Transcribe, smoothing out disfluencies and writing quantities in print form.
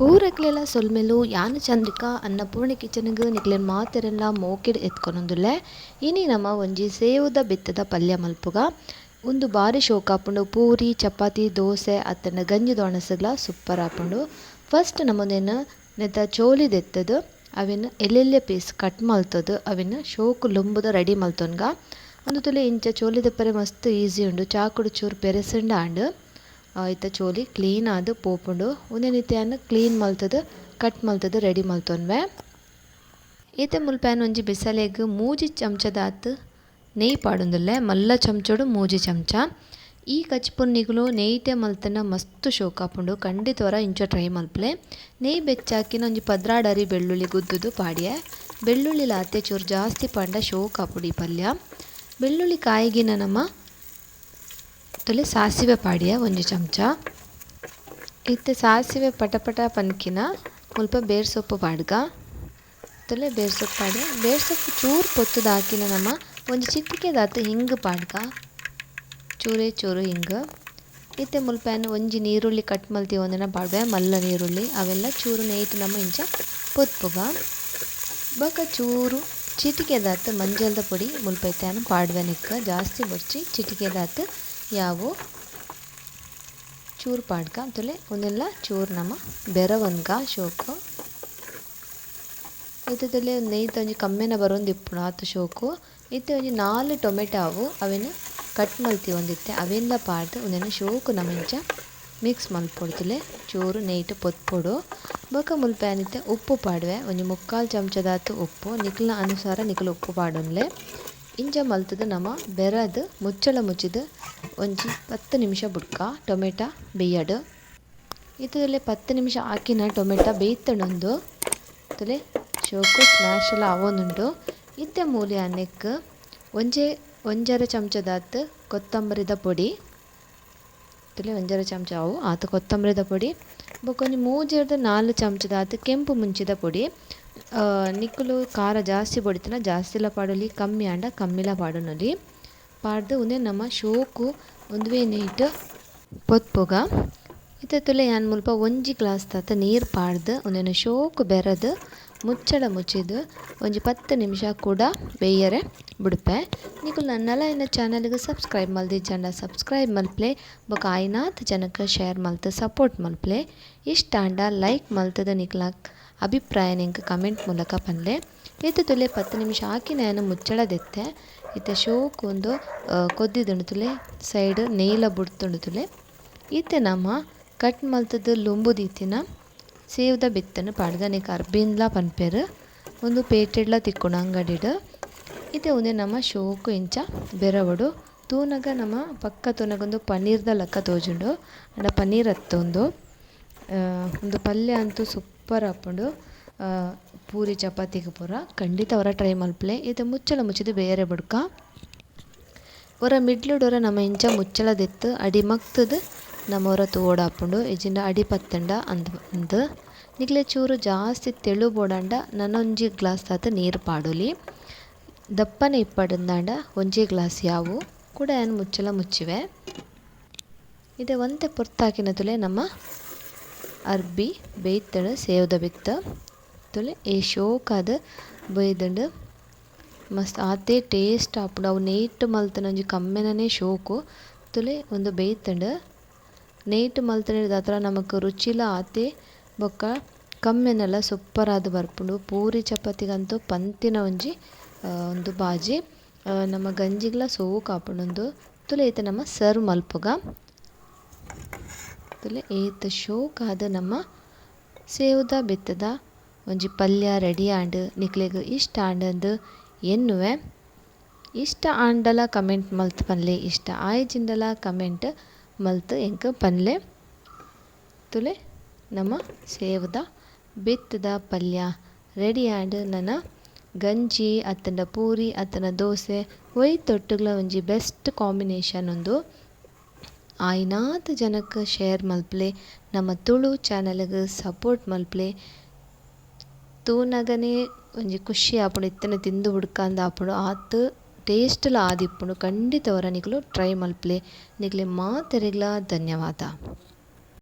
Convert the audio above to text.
ಪೂರಕ್ಲೆಲ ಸೊಲ್ಮೆಲು. ಯಾನ್ ಚಂದ್ರಿಕಾ ಅನ್ನಪೂರ್ಣ ಕಿಚನ್ಗ್ ನಿಕ್ಲೆನ್ ಮಾತೆರೆನ್ಲ ಮೋಕೆಡ್ ಎತ್ಕೊನೊಂದುಲ್ಲೆ. ಇನಿ ನಮ ಒಂಜಿ ಸೇವುದ ಬಿತ್ತದ ಪಲ್ಯ ಮಲ್ಪುಗ. ಉಂದು ಬಾರಿ ಶೋಕ್ ಆಪುಂಡು. ಪೂರಿ, ಚಪಾತಿ, ದೋಸೆ ಅತ್ತಂಡ ಗಂಜಿದ ಒಣಸ್ಗ್ಲ ಸೂಪರ್ ಆಪುಂಡು. ಫಸ್ಟ್ ನಮೊಂದೆನ್ ನೆತ್ತ ಚೋಲಿ ದೆತ್ತದ್ ಅವೆನ್ ಎಲ್ಲೆಲ್ಯ ಪೀಸ್ ಕಟ್ ಮಲ್ತದ್ ಅವೆನ್ ಶೋಕು ಲುಂಬುದ ರೆಡಿ ಮಲ್ತೊನ್ಗ. ಉಂದು ತುಲೆ ಇಂಚ ಚೋಲಿ ದೆಪ್ಪರೆ ಮಸ್ತ್ ಈಸಿ ಉಂಡು. ಚಾಕುಡು ಚೂರು ಪೆರೆಸಂಡ ಆಂಡ್ ಇತ್ತ ಚೋಲಿ ಕ್ಲೀನ್ ಆದ್ ಪೋಪುಂಡು. ಉಂದೆನ್ ಇತ್ತೆ ಯಾನ್ ಕ್ಲೀನ್ ಮಲ್ತದ್ ಕಟ್ ಮಲ್ತದ್ ರೆಡಿ ಮಲ್ತೊನ್ವೆ. ಇತ್ತೆ ಮುಲ್ಪ ಯಾನ್ ಒಂಜಿ ಬಿಸಲೆಗ್ 3 ಚಮಚದಾತ್ ನೆಯ್ ಪಾಡೊಂದುಲ್ಲೆ. ಮಲ್ಲ ಚಮಚೊಡು 3 ಚಮಚ. ಈ ಕಚ್ಪುನ್ ನಿಗುಲು ನೆಯ್ಟೆ ಮಲ್ತಂಡ ಮಸ್ತ್ ಶೋಕ್ ಆಪುಂಡು. ಖಂಡಿತವರ ಇಂಚ ಟ್ರೈ ಮಲ್ಪಲೆ. ನೆಯ್ ಬೆಚ್ಚಾಕಿನ ಒಂಜಿ 12 ಅರಿ ಬೆಳ್ಳುಳ್ಳಿ ಗುದ್ದುದು ಪಾಡಿಯೆ. ಬೆಳ್ಳುಳ್ಳಿ ಲಾತೆ ಚೂರು ಜಾಸ್ತಿ ಪಾಂಡ ಶೋಕ್ ಆಪುಂಡು ಈ ಪಲ್ಯ. ಬೆಳ್ಳುಳ್ಳಿ ಕಾಯಿಗಿನ ನಮ ತುಲೆ ಸಾಸಿವೆ ಪಾಡಿಯ ಒಂಜಿ ಚಮಚ. ಇತ್ತೆ ಸಾಸಿವೆ ಪಟ ಪಟ ಪನ್ಕಿನ ಮುಲ್ಪ ಬೇರ್ ಸೊಪ್ಪು ಪಾಡ್ಗ. ತುಲೆ ಬೇರ್ ಸೊಪ್ಪು ಪಾಡಿಯ. ಬೇರ್ ಸೊಪ್ಪು ಚೂರು ಪೊತ್ತುದು ಹಾಕಿನ ನಮ ಒಂಜಿ ಚಿಟಿಕೆದಾತ್ ಹಿಂಗ್ ಪಾಡ್ಗ. ಚೂರೇ ಚೂರು ಹಿಂಗ್. ಇತ್ತೆ ಮುಲ್ಪ ಯಾನ್ ಒಂಜಿ ನೀರುಳ್ಳಿ ಕಟ್ ಮಲ್ತಿ ಒಂದೆನ ಪಾಡ್ವೆ. ಮಲ್ಲ ನೀರುಳ್ಳಿ ಅವೆಲ್ಲ ಚೂರು ನೆಯ್ಟ್ ನಮ ಇಂಚ ಪೊತ್ಪುಗ. ಬೊಕ ಚೂರು ಚಿಟಿಕೆದಾತ್ ಮಂಜಲ್ದ ಪೊಡಿ ಮುಲ್ಪ ಇತ್ತೆ ಯಾನ್ ಪಾಡ್ವೆ. ನೆಕ್ಕ ಜಾಸ್ತಿ ಬೊರ್ಚಿ ಚಿಟಿಕೆದಾತ್ ಯಾವು ಚೂರು ಪಾಡ್ಗ. ತುಲೆ ಉಂದೆಲ್ಲ ಚೂರು ನಮ ಬೆರವನ್ಗ ಶೋಕು. ಇತ್ತೆ ತುಲೆ ನೆಯ್ತ ಒಂಜಿ ಕಮ್ಮೆನ ಬರೊಂದಿಪ್ಪುಂಡು ಆತ್ ಶೋಕು. ಇತ್ತೆ ಒಂಜಿ 4 ಟೊಮೆಟೊ ಅವು ಅವೆನ್ ಕಟ್ ಮಲ್ತಿ ಒಂದಿತ್ತೆ ಅವೆನ್ಲ ಪಾಡ್ದ್ ಉಂದೆನ್ ಶೋಕು ನಮ ಇಂಚ ಮಿಕ್ಸ್ ಮಲ್ಪೊಡು. ತುಲೆ ಚೂರು ನೆಯ್ಟ್ ಪೊತ್ಪೊಡು. ಬೊಕ ಮುಲ್ಪ ಯಾನ್ ಇತ್ತೆ ಉಪ್ಪು ಪಾಡುವೆ. ಒಂಜಿ 3/4 ಚಮಚದಾತ್ ಉಪ್ಪು. ನಿಕ್ಲ್ನ ಅನುಸಾರ ನಿಕುಲು ಉಪ್ಪು ಪಾಡೊನ್ಲೆ. ಇಂಚ ಮಲ್ತದ್ ನಮ ಬೆರದ್ ಮುಚ್ಚಳ ಮುಚ್ಚಿದ್ ಒಂಜಿ 10 ನಿಮಿಷ ಬುಡ್ಕ ಟೊಮೆಟೊ ಬೇಯಡ್. ಇತ್ತುಲೆ 10 ನಿಮಿಷ ಆಕಿನ ಟೊಮೆಟೊ ಬೇಯ್ತಣೊಂದು ತುಲೆ ಶೋಕು ಸ್ಮ್ಯಾಶ್ ಎಲ್ಲ ಆವೊಂದುಂಡು. ಇತ್ತೆ ಮೂಲೆ ನೆಕ್ ಒಂಜೆ 1.5 ಚಮಚದಾತ್ ಕೊತ್ತಂಬರಿದ ಪೊಡಿ. ತುಲೆ 1.5 ಚಮಚ ಅವು ಆತ್ ಕೊತ್ತಂಬರಿದ ಪೊಡಿ. ಬೊಕ ಒಂಜಿ 3 ರ್ದ್ 4 ಚಮಚದಾತ್ ಕೆಂಪು ಮುಂಚಿದ ಪೊಡಿ. ನಿಕುಲು ಖಾರ ಜಾಸ್ತಿ ಬೊಡಿತನ ಜಾಸ್ತಿಲ ಪಾಡೊಲಿ, ಕಮ್ಮಿ ಆಂಡ ಕಮ್ಮಿಲ ಪಾಡೊನೊಲಿ. ಪಾಡ್ದ್ ಉಂದೆ ನಮ ಶೋಕು ಉಂದುವೇ ನೆಯ್ಟ್ ಪೊತ್ಪುಗ. ಇತ್ತೆ ತುಲೆ ಯಾನ್ ಮುಲ್ಪ ಒಂಜಿ ಗ್ಲಾಸ್ ತಾತ ನೀರ್ ಪಾಡ್ದ್ ಉಂದೆನ್ ಶೋಕು ಬೆರದ್ ಮುಚ್ಚಳ ಮುಚ್ಚಿದ್ ಒಂಜಿ 10 ನಿಮಿಷ ಕೂಡ ಬೇಯರೆ ಬುಡ್ಪೆ. ನಿಕುಲು ನನ್ನಲ ಎನ್ನ ಚಾನಲ್ಗ್ ಸಬ್ಸ್ಕ್ರೈಬ್ ಮಲ್ದಿಜ್ಜಂಡ ಸಬ್ಸ್ಕ್ರೈಬ್ ಮಲ್ಪ್ಲೆ. ಬೊಕ ಆಯಿನಾತ್ ಜನಕ್ ಶೇರ್ ಮಲ್ತ್ ಸಪೋರ್ಟ್ ಮಲ್ಪ್ಲೆ. ಇಷ್ಟ ಆಂಡ ಲೈಕ್ ಮಲ್ತದ ನಿಕ್ಲ ಅಭಿಪ್ರಾಯ ನಿಂಕ್ ಕಮೆಂಟ್ ಮೂಲಕ ಪನ್ಲೆ. ಇತ್ತೆ ತುಲೆ 10 ನಿಮಿಷ ಆಕಿನ ಯಾನ್ ಮುಚ್ಚಳ ದೆತ್ತೆ. ಇತ್ತೆ ಶೋಕು ಉಂದು ಕೊದ್ದಿದುಂಡು ತುಲೆ ಸೈಡ್ ನೆಯ್ಲ ಬುಡ್ತುಂಡು ತುಲೆ. ಇತ್ತೆ ನಮ ಕಟ್ ಮಲ್ತದ ಲುಂಬು ದೀತಿನ ಸೇವ್ದ ಬಿತ್ತನ್ನು ಪಾಡ್ಗ. ನೆಕ್ ಅರ್ಬಿನ್ಲ ಪನ್ಪೆರ್. ಉಂದು ಪೇಟೆಡ್ಲ ತಿಕ್ಕುಂಡು ಅಂಗಡಿಡ್. ಇತ್ತೆ ಉಂದೆ ನಮ ಶೋಕು ಇಂಚ ಬೆರವೊಡು. ತೂನಗ ನಮ ಪಕ್ಕ ತೂನಗ ಉಂದು ಪನ್ನೀರ್ದ ಲೆಕ್ಕ ತೋಜುಂಡು. ಆಂಡ ಪನ್ನೀರ್ ಅತ್ತ್ ಉಂದು. ಉಂದು ಪಲ್ಯ ಅಂತೂ ಸೂಪರ್ ಆಪುಂಡು. ಪೂರಿ ಚಪಾತಿಗ್ ಪೂರ ಖಂಡಿತ ಒರ ಟ್ರೈ ಮಲ್ಪಲೆ. ಇತ್ತೆ ಮುಚ್ಚಳ ಮುಚ್ಚಿದ್ ಬೇರೆ ಬುಡ್ಕ. ಒರ ಮಿಡ್ಲುಡ್ ಒರ ನಮ ಇಂಚ ಮುಚ್ಚಳ ದೆತ್ತ್ ಅಡಿ ಮಗ್ತುದು ನಮ ಒರ ತೂವೊಡಾಪುಂಡು. ಇಜ್ಜಿಂಡ ಅಡಿ ಪತ್ತಂಡ ಅಂದ್ ಅಂದ್. ನಿಕ್ಲೆ ಚೂರು ಜಾಸ್ತಿ ತೆಳು ಬೋಡಾಂಡ ನನೊಂಜಿ ಗ್ಲಾಸ್ ತಾತ್ ನೀರು ಪಾಡೊಲಿ. ದಪ್ಪನೆ ಇಪ್ಪಡುಂದಾಂಡ ಒಂಜಿ ಗ್ಲಾಸ್ ಯಾವು ಕೂಡ ಯಾನ್ ಮುಚ್ಚಳ ಮುಚ್ಚಿವೆ. ಇತ್ತೆ ಒಂತೆ ಪೊರ್ತಾಕಿನ ತುಲೆ ನಮ್ಮ ಅರ್ಬಿ ಬೇಯ್ತಳು ಸೇವ್ದ ಬಿತ್ತ ತುಲೆ ಈ ಶೋಕಾದ್ ಬೈದುಂಡು. ಮಸ್ತ್ ಆತೆ ಟೇಸ್ಟ್ ಆಪುಂಡು. ಅವು ನೆಯ್ಟ್ ಮಲ್ತನ ಒಂಜಿ ಕಮ್ಮೆನನೆ ಶೋಕು ತುಲೆ ಉಂದು ಬೇಯ್ತುಂಡು. ನೆಯ್ಟ್ ಮಲ್ತನ ನಮಕ್ ರುಚಿಲ ಆತೆ ಬೊಕ್ಕ ಕಮ್ಮೆನಲ ಸೂಪರ್ ಆದ್ ಬರ್ಪುಂಡು. ಪೂರಿ ಚಪಾತಿಗಂತೂ ಪಂತಿನ ಒಂಜಿ ಉಂದು ಬಾಜಿ. ನಮ್ಮ ಗಂಜಿಗ್ಲ ಸೋಕು ಆಪುಂಡು ಉಂದು. ತುಲೆ ಇತ್ತೆ ನಮ ಸರ್ವ್ ಮಲ್ಪುಗ. ತುಲೆ ಏತ್ ಶೋಕಾದ್ ನಮ್ಮ ಸೇವುದ ಬಿತ್ತದ ಒಂಜಿ ಪಲ್ಯ ರೆಡಿ ಆಂಡ್. ನಿಕ್ಲೆಗ್ ಇಷ್ಟ ಆಂಡಂದ್ ಎನ್ನುವೆ. ಇಷ್ಟ ಆಂಡಲ ಕಮೆಂಟ್ ಮಲ್ತ್ ಪನ್ಲೆ. ಇಷ್ಟ ಆಯಿಜಿಂಡಲ ಕಮೆಂಟ್ ಮಲ್ತ್ ಎಂಕ್ ಪನ್ಲೆ. ತುಲೆ ನಮ್ಮ ಸೇವುದ ಬಿತ್ತದ ಪಲ್ಯ ರೆಡಿ ಆಂಡ್. ನನ ಗಂಜಿ ಅತ್ತಂಡ ಪೂರಿ ಅತ್ತಂಡ ದೋಸೆ ಒಯ್ ತೊಟ್ಟುಗ್ಲ ಒಂಜಿ ಬೆಸ್ಟ್ ಕಾಂಬಿನೇಷನ್ ಉಂದು. ಆಯಿನಾತ್ ಜನಕ್ ಶೇರ್ ಮಲ್ಪ್ಲೆ. ನಮ್ಮ ತುಳು ಚಾನಲ್ಗ್ ಸಪೋರ್ಟ್ ಮಲ್ಪ್ಲೆ. ತೂನಗನೆ ಒಂಜಿ ಖುಷಿ ಆಪುಂಡು. ಇತ್ತನೆ ತಿಂದು ಬುಡ್ಕಂದ್ ಆಪುಂಡು. ಆತ್ ಟೇಸ್ಟ್ ಲ ಆದಿಪ್ಪುಂಡು. ಖಂಡಿತ ಒರ ನಿಕುಲು ಟ್ರೈ ಮಲ್ಪ್ಲೆ. ನಿಕ್ಲೆ ಮಾತೆರೆಗ್ಲ ಧನ್ಯವಾದ.